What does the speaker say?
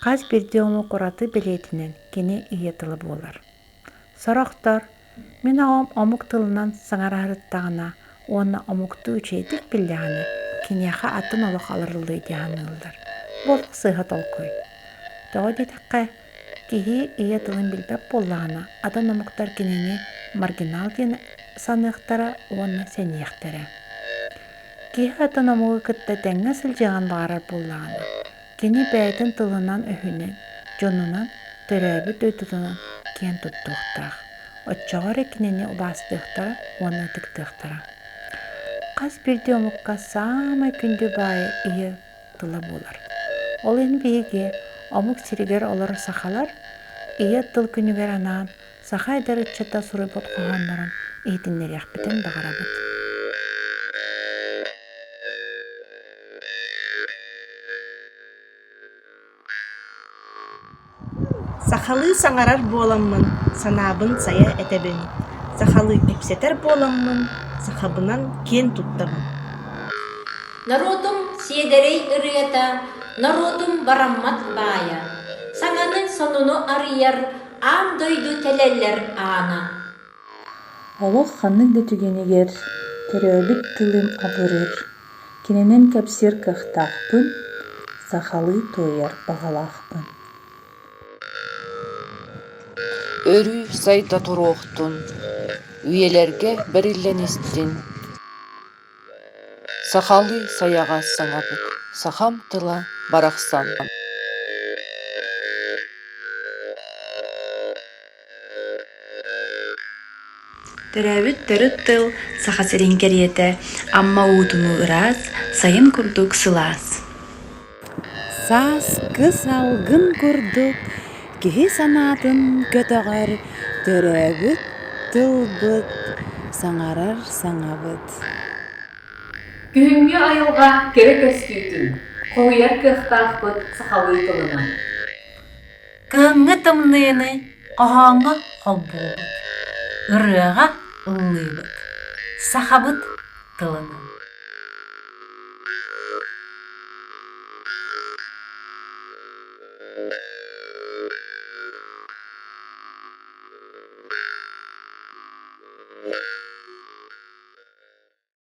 Хас биирдии омук ураты бэлиэтинэн кини ийэ тыла буолар. Сорохтор «Мин оҕом омук тылынан саҥараһарыттаҕына уонна омуктуу үчүгэйдик биллэҕинэ, киниэхэ атын олох аларыллыа» дии саныыллар. Бу олох сыыһа толкуй. Тоҕо диэтэххэ, киһи ийэ тылын билбэт буоллаҕына, атын омуктар кинини маргинал диэн саныахтара уонна сэниэхтэрэ. Киһи атын омугу кытта тэҥҥэ сылдьыаҕын баҕарар буоллаҕына, кини бэйэтин тылынан-өһүнэн, дьонунан, төрөөбүт дойдутунан киэн туттуохтаах. Оччоҕо эрэ кинини убаастыахтара уонна ытыктыахтара. Хас биирдии омукка саамай күндү баайа ийэ тыла буолар. Ол иһин биһиги омук сиригэр олорор сахалар Ийэ тыл күнүгэр анаан саха эдэр ыччата суруйбут хоһооннорун иһитиннэриэхпитин баҕарабыт. Сахалыы саҥарар буоламмын, санаабын сайа этэбин, сахалыы кэпсэтэр буоламмын, сахабынан киэн туттабын. Норуотум сиэдэрэй ырыата, норуотум бараммат баайа, саҥаны сонуну арыйар аан дойду тэлэллэр аана. Олох ханнык да түгэнигэр төрөөбүт тылым абырыыр, кининэн кэпсиир кыахтаахпын, сахалыы туойар баҕалаахпын. Өрүү сайда туруохтун, үйэлэргэ бэриллэн истин Сахалыы сайаҕас саҥабыт, сахам тыла барахсан. Төрөөбүт төрүт тыл Саха сирин кэриэтэ Амма уутунуу ыраас, сайын курдук сылаас. Сааскы салгын курдук киһи санаатын көтөҕөр төрөөбүт тылбыт, саҥарар саҥабыт. Күһүҥҥү айылҕа кэрэ көстүүтүн хоһуйар кыахтаахпыт сахалыы тылынан. Кыһыҥҥы тымныыны хоһооҥҥо холбуубут, ырыаҕа ыллыыбыт, сахабыт тылынан.